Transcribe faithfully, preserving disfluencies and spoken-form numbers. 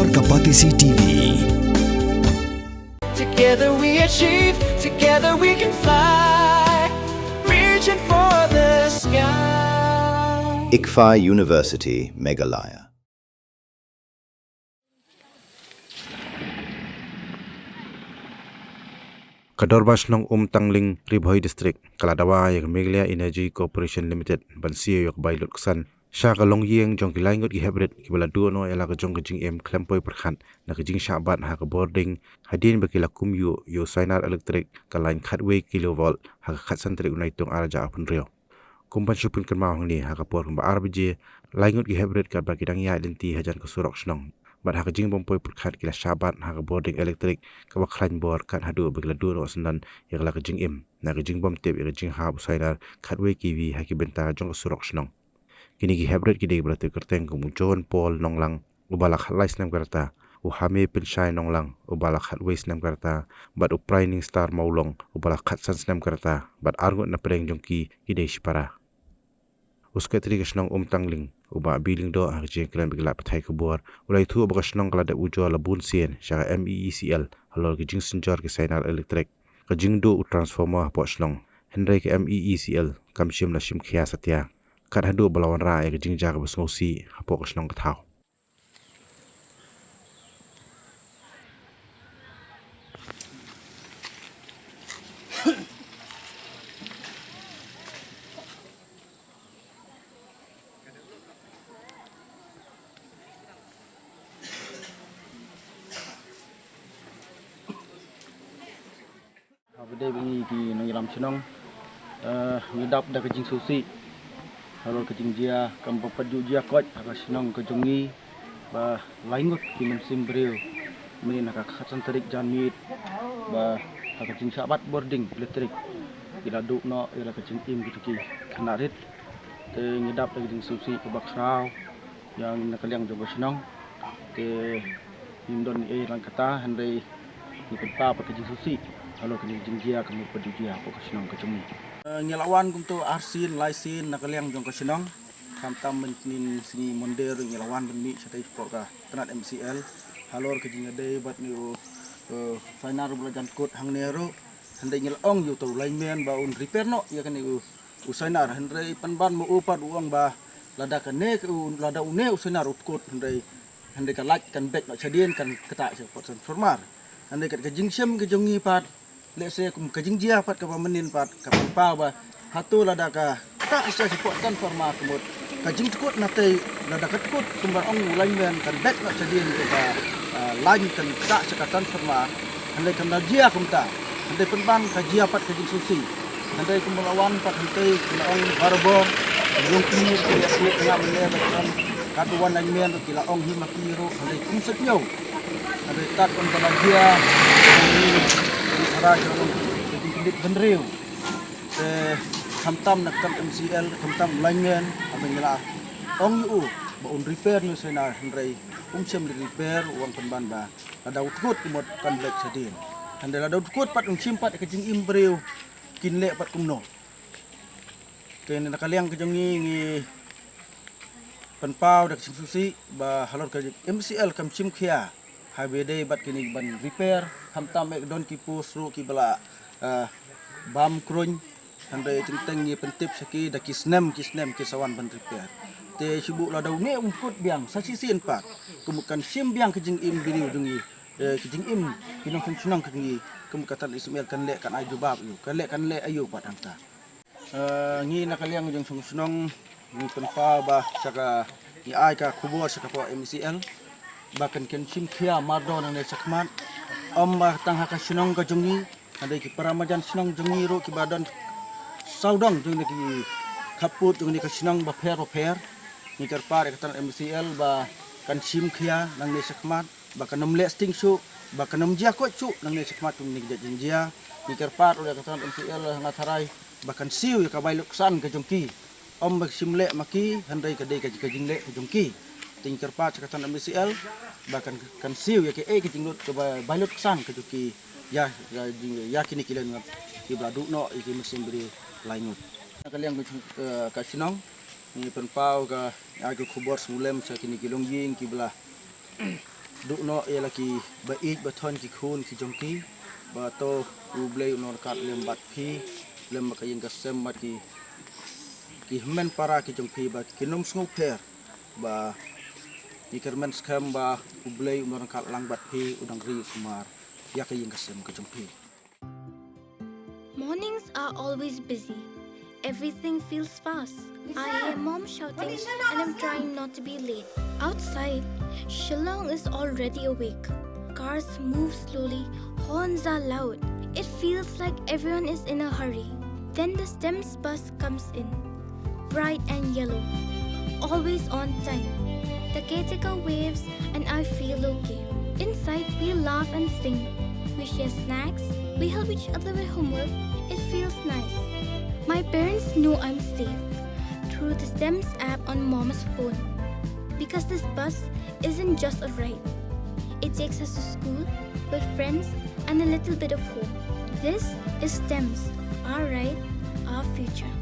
Ka Batesi T V. Together we achieve, together we can fly, reaching for the sky. ICFAI University, Meghalaya. Ka Dorbar Shnong Umtangling, Ri Bhoi District, ka la dawa ïa ka Meghalaya Energy Corporation Limited ban siew ïa ka bai lutksan sha ka longïing jong ki lai ngut ki heprit kiba la duh noh ïa la ka jong ka jingim khlem poi pyrkhat na ka jingshah bat ha ka bording, hadien ba ki la kum ïuh ïa u soinar elektrik ka lain khatwei kilovolt ha ka khatsan tarik u Naitung arhajar arphew hynriew. Kum ban shu pynkynmaw hangne, ha ka por kumba ar baje, lai ngut ki heprit katba ki dang ïaid lynti hajan ka surok shnong bad ha ka jingbym poi pyrkhat ki la shah bat ha ka bording elektrik kaba khlaiñ bor kat haduh ba ki la duh noh syndon ïa ka la ka jingim na ka jingbym tip ïa ka jinghap u soinar khatwei kilovolt ha ki bynta jong ka surok shnong. Kine ki heprit ki dei kiba la tip kyrteng kum u John Paul Nonglang, uba la khatlai snem ka rta, u Hame Pynshai Nonglang, uba la khatwei snem ka rta, bad u Praining Star Mawlong, uba la khatsan snem ka rta, bad arngut na pdeng jong ki ki dei shipara. U Sekretari ka shnong Umtangling, u Bah B. Lyngdoh, ha ka jingkren bad ki lad pathai khubor, u la ïathuh ba ka shnong ka la dep ujor la bun sien sha ka M E E C L halor ka jingsynjor ki soinar elektrik. Ka jingduh u transformer hapoh shnong, hynrei ka M E E C L kam shym la shim khia satia kat haduh ba la wanrah ïa ka jingjia kaba sngewsih hapoh ka shnong ka thaw. Haba dei ba ngi ki nongïalam shnong, eh, ngi dap da ka jingsngewsih halor ka jingjia kaba pat ju jia koit ha ka shnong ka jong ngi, ba lai ngut ki mynsiem briew mynhynnin ha ka khatsan tarik janmiet, ba ha ka jingshah bat bording elektrik ki la duh noh ïa la ka jingim ki jong ki khynnah rit. Te ngi dap da ka jingsngewsih kaba khraw ïa ngi na ka liang jong ka shnong. Te ngim don ei lang kata, hynrei ngi pynpaw pat ka jingsngewsih halor kane ka jingjia kaba ju jia hapoh ka shnong ka jong ngi. Eh, ngi la wan kumto arsien laisien na ka liang jong ka shnong. Khamtam mynhynnin sngi Monday ruh ngi la wan ban mih shatei shapoh ka tnat M C L halor ka jingïadei bad une u, eh, soinar uba la jan kut hangne ruh. Hynrei ngi la ong ïa uto u lineman ba un repair noh ïa kane u u soinar, hynrei pynban ma u pat u ong ba lada kane u, lada une u soinar u tkut, hynrei, hynrei ka light kan beit noh shadien, kan ktah sha ka transformer. Hynrei kat ka jingshem ka jong ngi pat, lehse kum ka jingjia pat kaba mynhynnin pat ka pynpaw ba hato lada ka ktah sha ka transformer ka mut ka jingtkut na tei, lada ka tkut kumba ong u lineman kan beit noh shadien kaba, ah, line kan ktah sha ka transformer. Hynrei kam da jia kumta. Hynrei pynban ka jia pat ka jingsngewsih. Hynrei kumba la wan pat hangtei, ki la ong barabor, ki long ki, ki la ong, ki la ong, mynne ba kan, katto katne mynne ki la ong hi ma ki ruh, hynrei kum sngewthuh. Hynrei tat kumba la jia, ki tharai ki long ki jingkyndiat bynriew. Te khamtam na ka tnat M C L, khamtam lineman, haba ngi la ong ïa u ba un repair ïa u soinar, hynrei um shym repair, u ong pynban ba lada u tkut ka mut kan beit shadien. Hynrei lada u tkut pat un shim pat ka jingim briew, kin leh pat kumno. Te na ka liang ka jong ngi ngi pynpaw da ka jingsngewsih ba halor ka M C L kam shim khia haba dei bad kine ban repair, khamtam eh don ki post ruh kiba la, eh, bam kruiñ. Hynrei teng teng ngi pyntip sha ki da ki snem ki snem ki sa wan ban repair. Te shu buh lada une un kut biang sa shisien pat, ka mut kan shim biang ka jingim briew jong ngi, eh, ka jingim ki nongshong shnong ka jong ngi, ka mut ka tnat M C L kan leh kan ai jubab ïa u, kan leh kan leh ïa u pat hangta. Eh, ngi na ka liang jong shong shnong ngi pynpaw ba sha ka, ngi ai ka khubor sha ka pdeng M C L ba kan, kan shim khia mardor nangne shakhmat. Ym ba tang ha ka shnong ka jong ngi, hynrei ki para marjan shnong jong ngi ruh kiba don sawdong jong kine ki khappud jong kine ka shnong bapher bapher. Ngi kyrpad ïa ka tnat M C L ba kan shim khia nangne shakhmat, ba kan ym leh sting shuh, ba kan ym jia koit shuh nangne shakhmat kum kine ki jait jingjia. Ngi kyrpad ruh ïa ka tnat M C L, nga tharai ba kan siew ïa ka bai lutksan ka jong ki. Ym ba shim leh ma ki, hynrei ka dei ka, ka jingleh ka jong ki. Te ngi kyrpad sha ka tnat M C L ba kan, kan siew ïa kaei ka jinglut kaba bai lutksan ka jong ki ïa, ïa jing, ïa kine ki lai ngut kiba la duh noh ïa ki mynsiem briew lai ngut. Na ka liang ka, eh, ka shnong ngi pynpaw ka, ïa ka khubor sngewlem sha kine ki longïing kiba la Duh noh ïa la ki ba ïeit ba thon ki khun ki jong ki, ba to U Blei un ryngkat lem bad phi, lem bad ka ïing ka sem bad ki, ki hynmen para ki jong phi, ba ki nym sngewpher, ba ki kyrmen skhem ba U Blei un ryngkat lang bad phi, u dang ri u sumar ïa ka ïing ka sem ka jong phi. Mornings are always busy. Everything feels fast. I hear mom shouting and I'm trying not to be late. Outside, Shillong is already awake. Cars move slowly, horns are loud. It feels like everyone is in a hurry. Then the STEMS bus comes in. Bright and yellow. Always on time. The caretaker waves and I feel okay. Inside, we laugh and sing. We share snacks. We help each other with homework. It feels nice. My parents know I'm safe through the STEMS app on mom's phone. Because this bus isn't just a ride. It takes us to school, with friends, and a little bit of home. This is STEMS, our ride, our future.